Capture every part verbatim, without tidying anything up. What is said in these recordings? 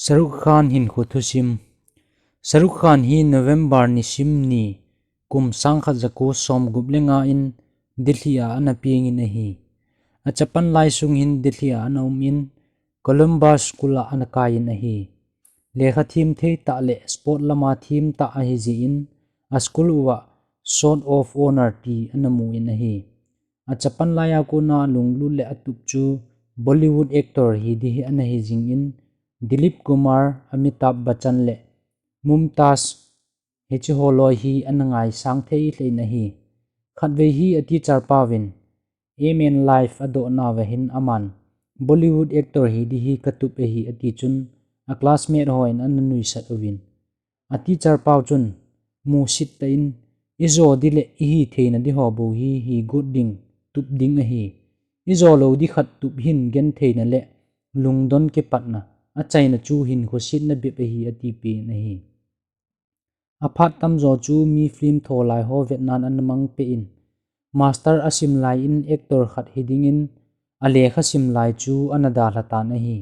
Shahrukh Khan hinkho thusim. Shahrukh Khan hi November nisim ni, kum sangkhat jako somgup le nga in Delhi a ana pengin ahi. Achapan lai sung hin Delhi a ana um in, Columba School a ana kai in ahi. Lekha thim thei tah le sport lama thim tah ahi jeh in, a school uva Sword of Honour ti ana mu in ahi. Achapan lai a kona alunglut le atup chu Bollywood actor hi ding hi ana hi jing in, Dilip Kumar, Amitabh Bachchan le Mumtaz hiche ho loi hi ana ngaisang thei lheh in ahi. Khatvei hi a teacher pauvin, Aim in life adoh nauva hin aman, Bollywood actor hi ding hi katup ahi ati chun, a classmate hon ana nuisat uvin. A teacher pau chun, musit tah in, ijo ding le ihi theina ding ho bou hi, hi got ding, tup ding ahi. Ijo lou ding khat tup hin gentheina le lungdon kipatna, achaina chu hinkho setna bep ahi ati pen ahi. Aphat tamjo chu mi film tho lai ho vetnan ana mang peh in, master asim lai in actor khat hi dingin alekha sim lai chu ana dalha tan ahi.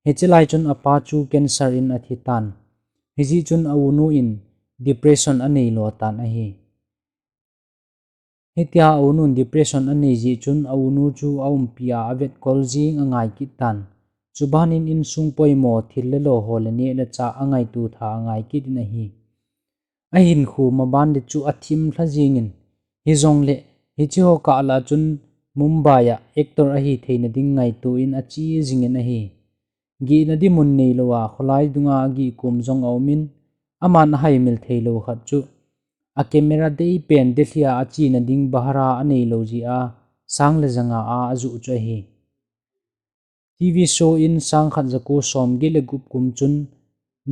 Hiche lai chun apa chu cancer in athi tan. Hijeh chun a unu in depression anei lo tan ahi. Hitia a unun depression anei jeh chun a unu chu a umpi a avetkol jing angai kit tan. Chuban in insung poimo thil le lo ho le neh le chah angaito tha angai kit in ahi. Ahinkho maban le chu athim lha jing in, hijongle hiche ho kah lah chun Mumbai a actor ahi theina ding ngaito in ache jing in ahi. Gihna ding mun neilou a kholai dunga agih kom jong aum in, aman ahaimil thei lou khat chu, a camera dei pen Delhi a achena ding bhara anei lou jeh a, sang le ja nga a ajoh chu ahi. TV show in sangkhat jako somget le gup kum chun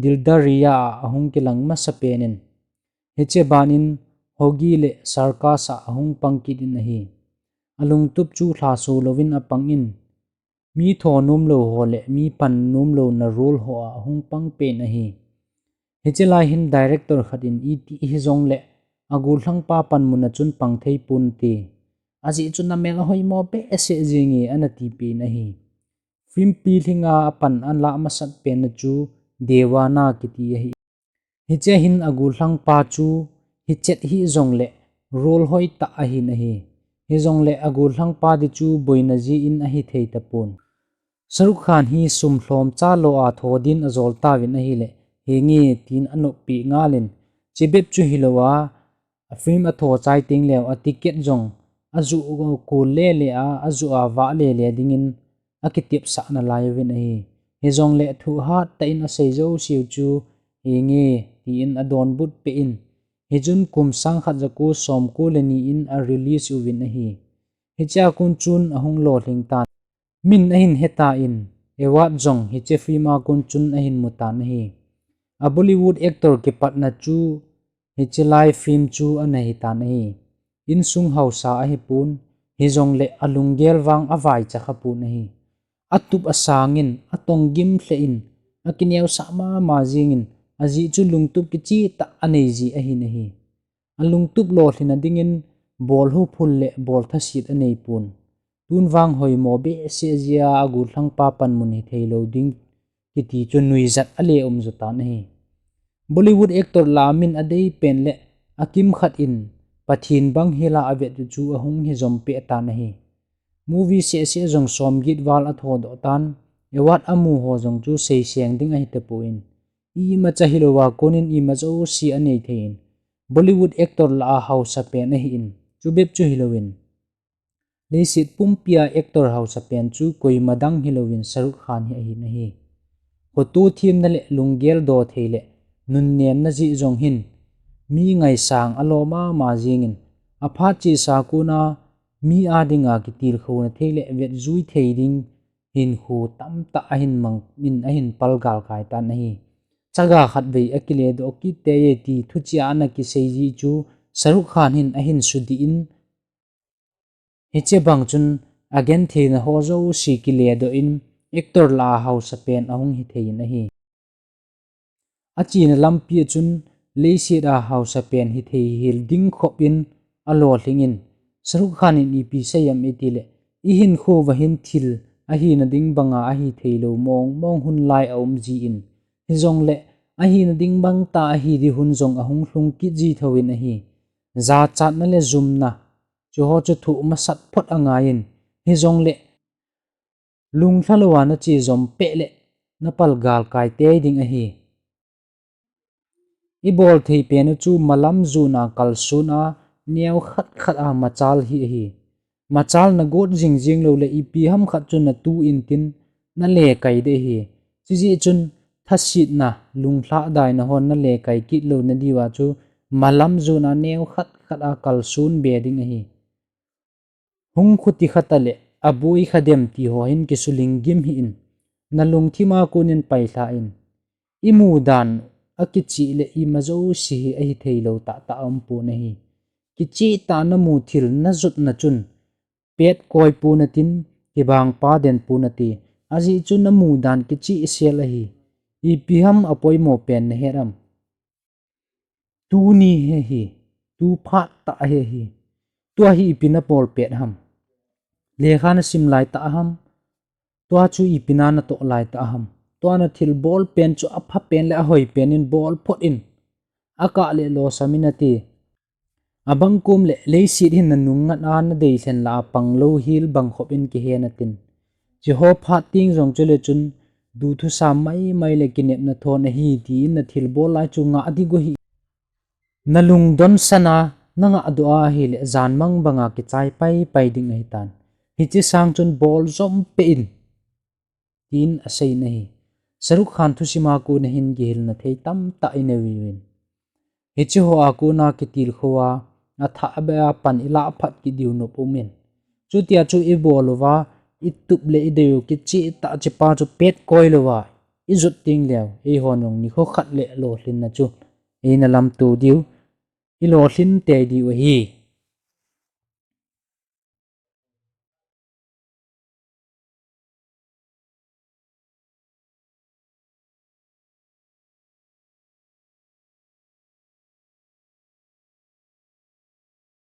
Dil Darya a ahung kilang masa pen in, hiche ban in Hoggy le Circus a ahung pang kit in ahi. Alungtup chu lhaso louvin apang in, mi tho nom lou ho le mi pan nom louna role ho a ahung pang pen ahi. Hiche lai hin director khat in iti hijongle agollhang pa panmun a chun pang thei ponte. Ajeh chu namel ahoimo behseh jenge ana ti pen ahi. Film pilhing a apan alah masat pen na chu Deewana kiti ahi. Hiche hin agollhang pa chu hichet hijongle role hoitah ahin ahi. Hijongle agollhang pa ding chu boina jeh in ahi thei tapon. Shahrukh Khan hi sum lhomcha lou a tho din ajol tauvin ahile, henge tin anoppi ngal in, chubep chu hilou a, a film atho chai teng leu a ticket jong ajoh kol lele a, ajoh a vah lele dingin akitepsah nalai uvin ahi. Hijongle thuhat tah in asei jouseu chu, henge tin adonbut peh in, hichun kum sangkhat jako somko le ni in a release uvin ahi. Hichea kon chun ahung lolhing tan. Min ahin hetan, award jong hiche film a kon chun ahin mutan ahi. A Bollywood actor kipatna chu hiche lai film chu ana hitan ahi. Insung haosa ahipon, hijongle alunggel vang avaicha khapon ahi. Atup asangin, atonggim lheh in, akineosah mama jingin, ajeh chu lungtup kichehtah anei jeh ahin ahi. Alungtup lolhinna dingin, bol huphul le bol thaset aneipon. Tun vang hoimo behseh jeh a agollhang pa panmun hithei lou ding kiti chu nuijat ale um jotan ahi. Bollywood actor lah a min adei pen le akimkhat in Pathen bang hila avet u chu ahung hijom peh tan ahi. Movie sehseh jong somget val athodoh tan, award amu ho jong chu seiseng ding ahitapon, imacha hilouva konin ima jouse anei thei in, Bollywood actor lah a haosa pen ahin, chubep chu hilouvin, leiset pumpia actor haosa pen chu koima dang hilouvin Shahrukh Khan hi ahin ahi. Khoto themna le lunggel do thei le nunnemna jeh jong hin mi ngaisang alo mama jingin, aphat chesa kona mi adinga kitilkhouna thei le vetjui thei ding hinkho tamtah ahin mang in ahin pal galkai tan ahi. Chaga khatvei akiledoh kit tei e ti thuchea ana kisei jeh chu Shahrukh Khan hin ahin sudih in, hiche bang chun agentheina ho jouse kiledoh in actor lah a haosa pen ahung hithei in ahi. Achena lampi a chun leiset a haosa pen hithei hel ding khop in alolhing in, Shahrukh Khan in ipi asei em itile, ihinkhouva hin thil ahina ding banga ahitheilou mong mong hun lai aum jeh in, Hijongle, ahina ding bang tah ahi di hun jong ahung lhung kit ji thouvin ahi. Jachatna le jumna, chuho chu thoh masat phot angaiyin. Hijongle, lunglha louva nache jom peh le, napal galkai tei ding ahi. Ibol thei pen u chu malam jona kalson a, neo khat khat a machal hi ahi. Machal nagot jing jing lou le ipi ham khat chu natu intin nalekai ding ahi. Chujeh chun thasetna, lunglhadaina hon nalekai kit louna diuva chu malam jona neo khat khat a kalson be ding ahi. Hung khuti khat a le aboi kha dem ti ho hin kisuling gim hih in, nalungthim a konin pailha in. Imu dan akicheh le ima jouse hi ahi theilou tahtah aumpon ahi. Kicheh tah namu thil najotna chun, pet koi pon atin, kibang pa den pon ati. Ajeh chu namu dan kicheh sel ahi. Ipi ham apoimo pen nahet am? Tuni hi ahi, tu phat tah hi ahi. Tua hi ipi nabol pet ham? Lekha nasim lai tah ham? Tua chu ipi na natoh lai tah ham? Tua nathil bol pen chu apha pen le ahoi pen in bol phot in. Akah le losam in ati. Abang kom le leiset hin nanung ngat a nadei lhen lah a pang lou hel bang khop in kihen atin. Chuho phat teng jong chule chun, du thusam mai mai le kinepna thon ahi tin nathil bol lai chu ngah ding u ahi. Nalungdon san a nangah doh a ahile jan mang banga kichai pai pai ding ahitan. Hiche sang chun bol jom peh in, tin aseiyin ahi. Shahrukh Khan thusim a kona hin kihilna thei tamtah inei uvin. Hiche ho a kona kitilkhou a, athah beh a pan ilah phat kit diu nop umin. Chutia chu ibol uva, itup le idei u kicheh tah chepa chu pet koi louva ijot teng leu, eihon jong nikho khat le lolhinna chu eina lamto diu, ilolhin tei diu ahi.